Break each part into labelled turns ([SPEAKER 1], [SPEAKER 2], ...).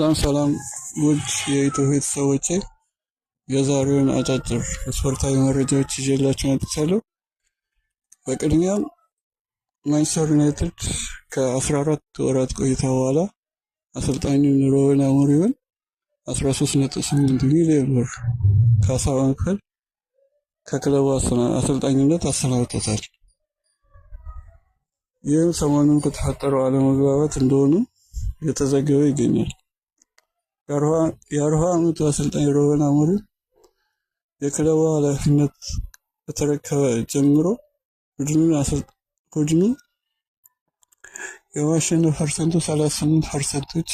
[SPEAKER 1] ሰላም ሰላም ውድ የኢትዮ ቤተሰቦቼ፣ የዛሬውን አጫጭር ስፖርታዊ መረጃዎች ይዤላችሁ መጥቻለሁ። በቅድሚያም ማንቸስተር ዩናይትድ ከ14 ወራት ቆይታ በኋላ አሰልጣኙን ሩበን አሞሪምን 13.8 ሚሊዮን ብር ካሳ በመክፈል ከክለቡ አሰልጣኝነት አሰናብቶታል። ይህም ሰሞኑን ከተፈጠረው አለመግባባት እንደሆኑ እየተዘገበ ይገኛል። የ40 ዓመቱ አሰልጣኝ ሩበን አሞሪም የክለቡ ኃላፊነት ከተረከበ ጀምሮ ቡድኑ የማሸነፍ ፐርሰንቱ 38% ብቻ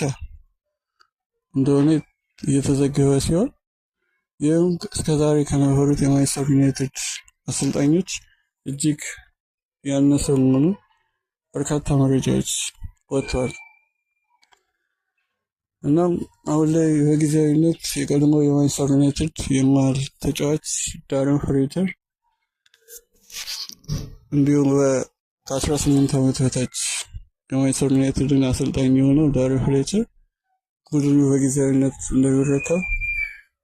[SPEAKER 1] እንደሆነ እየተዘገበ ሲሆን፣ ይህም እስከዛሬ ከነበሩት የማንቸስተር ዩናይትድ አሰልጣኞች እጅግ ያነሰ መሆኑ በርካታ መረጃዎች ወጥተዋል። እናም አሁን ላይ በጊዜያዊነት የቀድሞ የማንቸስተር ዩናይትድ የመሃል ተጫዋች ዳረን ፍሌቸር፣ እንዲሁም ከ18 ዓመት በታች የማንቸስተር ዩናይትድን አሰልጣኝ የሆነው ዳረን ፍሌቸር ቡድኑ በጊዜያዊነት እንደሚረከብ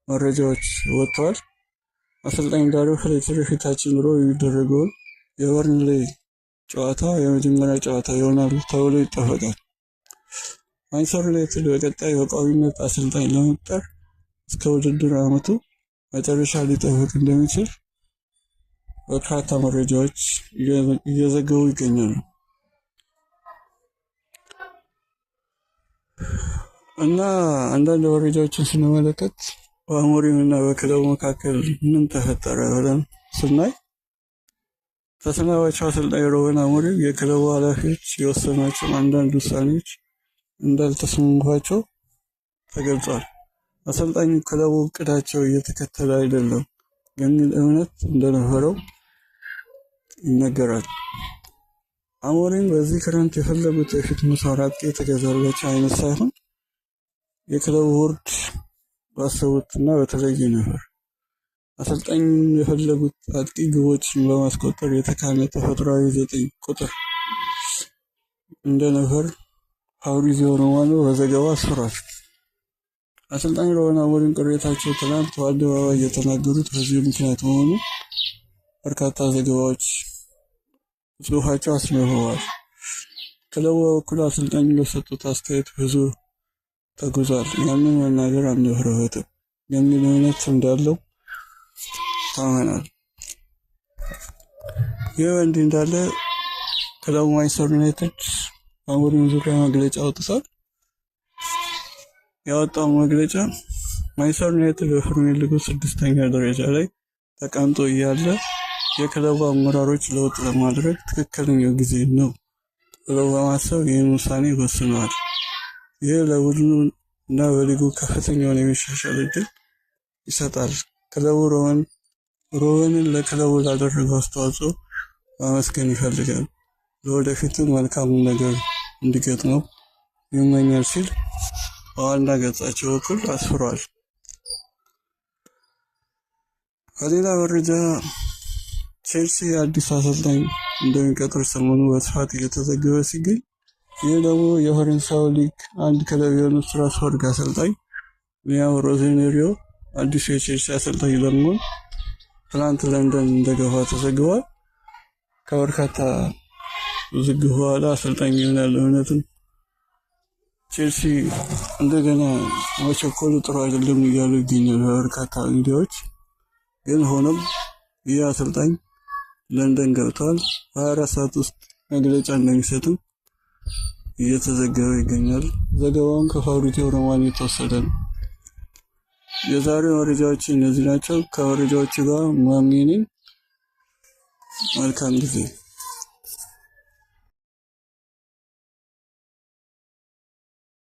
[SPEAKER 1] መረጃዎች ወጥተዋል። አሰልጣኝ ዳረን ፍሌቸር የፊታችን ሮብ የሚደረገውን የበርንሌይ ጨዋታ የመጀመሪያ ጨዋታ ይሆናል ተብሎ ይጠበቃል። ማንቸስተር ዩናይትድ በቀጣይ በቋሚነት አሰልጣኝ ለመቅጠር እስከ ውድድር ዓመቱ መጨረሻ ሊጠብቅ እንደሚችል በርካታ መረጃዎች እየዘገቡ ይገኛሉ። እና አንዳንድ መረጃዎችን ስንመለከት በአሞሪም እና በክለቡ መካከል ምን ተፈጠረ ብለን ስናይ፣ ተሰናባቹ አሰልጣኝ ሩበን አሞሪም የክለቡ ኃላፊዎች የወሰኗቸው አንዳንድ ውሳኔዎች እንዳልተስማሙባቸው ተገልጿል። አሰልጣኙ ክለቡ እቅዳቸው እየተከተለ አይደለም የሚል እምነት እንደነበረው ይነገራል። አሞሪም በዚህ ክረምት የፈለጉት የፊት መስመር አጥቂ የተገዛላቸው አይነት ሳይሆን የክለቡ ቦርድ ባሰቡትና በተለየ ነበር። አሰልጣኙ የፈለጉት አጥቂ ግቦችን በማስቆጠር የተካነ ተፈጥሯዊ 9 ቁጥር እንደነበር ፋብሪዚዮ ሮማኖ በዘገባው አስፍሯል። አሰልጣኝ ሩበን አሞሪም ቅሬታቸው ትናንት በአደባባይ የተናገሩት በዚሁ ምክንያት መሆኑ በርካታ ዘገባዎች ጽሑፋቸው አስነብበዋል። ክለቡ በበኩሉ አሰልጣኙ ለሰጡት አስተያየት ብዙ ተጉዟል፣ ያንን መናገር አልነበረበትም የሚል እምነት እንዳለው ታመናል። ይህ በእንዲህ እንዳለ ክለቡ ማንቸስተር ዩናይትድ በአሞሪም ዙሪያ መግለጫ አውጥቷል። ያወጣው መግለጫ ማንቸስተር ዩናይትድ በፕሪሚየር ሊጉ ስድስተኛ ደረጃ ላይ ተቀምጦ እያለ የክለቡ አመራሮች ለውጥ ለማድረግ ትክክለኛው ጊዜ ነው ብለው በማሰብ ይህን ውሳኔ ወስነዋል። ይህ ለቡድኑ እና በሊጉ ከፍተኛውን የመሻሻል እድል ይሰጣል። ክለቡ ሮበንን ለክለቡ ላደረገው አስተዋጽኦ ማመስገን ይፈልጋል። ለወደፊትም መልካም ነገር እንዲገጥመው ይመኛል ሲል በዋና ገጻቸው በኩል አስፍሯል። በሌላ መረጃ ቼልሲ አዲስ አሰልጣኝ እንደሚቀጥር ሰሞኑ በስፋት እየተዘገበ ሲገኝ፣ ይህ ደግሞ የፈረንሳዩ ሊግ አንድ ክለብ የሆኑት ስትራስበርግ አሰልጣኝ ሊያም ሮዜኔሪዮ አዲሱ የቼልሲ አሰልጣኝ ለመሆን ትናንት ለንደን እንደገባ ተዘግቧል። ከበርካታ ውዝግብ በኋላ አሰልጣኝ ይሆናል። እውነትም ቼልሲ እንደገና መቸኮሉ ጥሩ አይደለም እያሉ ይገኛሉ በበርካታ ሚዲያዎች። ግን ሆኖም ይህ አሰልጣኝ ለንደን ገብተዋል። በ24 ሰዓት ውስጥ መግለጫ እንደሚሰጥም እየተዘገበ ይገኛል። ዘገባውን ከፋብሪዚዮ ሮማኖ የተወሰደ ነው። የዛሬው መረጃዎች እነዚህ ናቸው። ከመረጃዎቹ ጋር ማሜ ነኝ። መልካም ጊዜ።